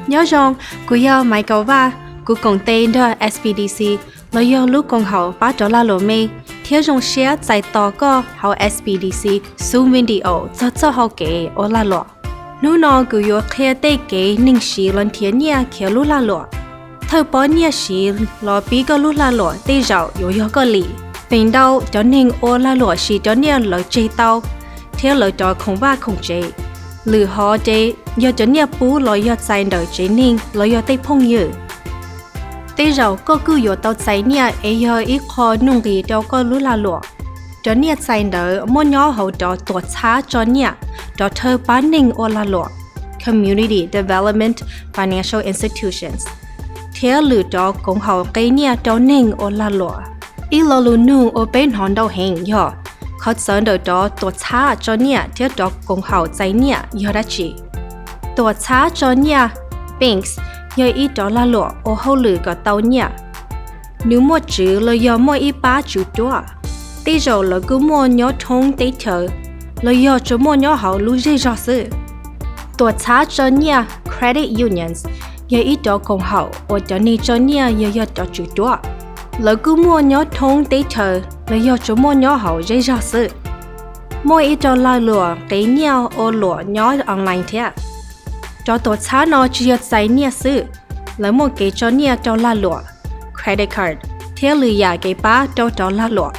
Nyob zoo, kuv yog Maiv Kaum Vaj, kuv koom tes nrog S B D C los yog lub koom haum pab rov lag luam me, thiab zoo siab txais tos koj hauv S B D C xub video txog txoj hau kev ua lag luam. Hnub no kuv yuav qhia tej kev neeg siv los nrhiav nyiaj khiav lub lag luam. Thawj pob nyiaj siv los pib koj lub lag luam tej zaum yuav yog koj li. Feem ntau cov neeg ua lag luam siv cov nyiaj lawv tseg tau thiab lawv cov khoom vaj khoom tsev. Lwm hov ces yog cov nyiaj pub los yog txais ntawm tsev neeg los yog tej phooj ywg. Tej zaum koj kuj yuav tau txais nyiaj es yog ib qho nuj nqis rau koj lub lag luam. Cov nyiaj txais ntawd muaj nyob hauv cov tuam txhab tso nyiaj rov thawj pab neeg ua lag luam, Community Development Financial Institutions, thiab lwm cov koom haum nqe nyiaj rau neeg ua lag luam. Ib lo lus nug uas peb hnov ntau heev yog: Qhov txawv ntawm cov tuam txhab tso nyiaj thiab cov koom haum txais nyiaj yog dab tsi? Tuam txhab tso nyiaj, banks, yog ib cov lag luam ua hauj lwm kom tau nyiaj. Nws muaj tswv los yog muaj ib pab tswv cuab. Tej zaum lawv kuj muaj nyob thoob teb chaws, los yog tsuas muaj nyob hauv lub zej zog xwb. Tuam txhab tso nyiaj, credit unions, yog ib cov koom haum uas cov neeg tso nyiaj yog yog cov tswv cuab. Lawv kuj muaj nyob thoob teb chaws los yog tsuas muaj nyob hauv zej zog xwb. Muaj ib co lag luam nqe nyiaj ua luam nyob online thiab. Cov tuam txhab no tsis yog txais nyiaj xwb, lawv muaj kev tso nyiaj rau lag luam, credit card, thiab lwm yam kev pab rau cov lag luam.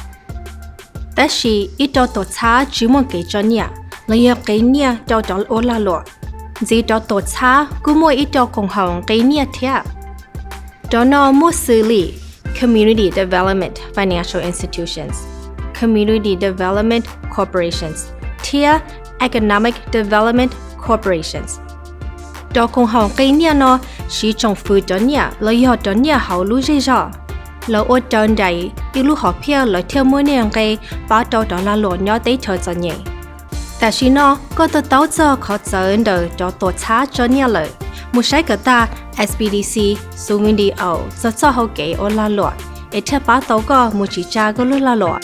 Tab sis ib co tuam txhab tsis muaj kev tso nyiaj los yog nqe nyiaj rau cov ua lag luam. Ntxiv cov tuam txhab kuj muaj ib co koom haum nqe nyiaj thiab. Cov no muaj xws li Community Development Financial Institutions, Community Development Corporations, thiab Economic Development Corporations. Cov koom haum nqe nyiaj no siv tsoom fwv cov nyiaj los yog cov nyiaj hauv lub zej zog. Lawv ua raws nraim ib lub hom phiaj lawv thiaj muaj nyiaj nqe pab rau cov lag luam nyob teb chaws txom nyem. Tam sim no koj to taub txog qhov txawv ntawm cov tuam txhab tso nyiaj lawm, mus saib kom tag S B D C xu video txog txoj hau kev ua lag luam es thiaj pab tau koj mus tsis tsa koj lub lag luam.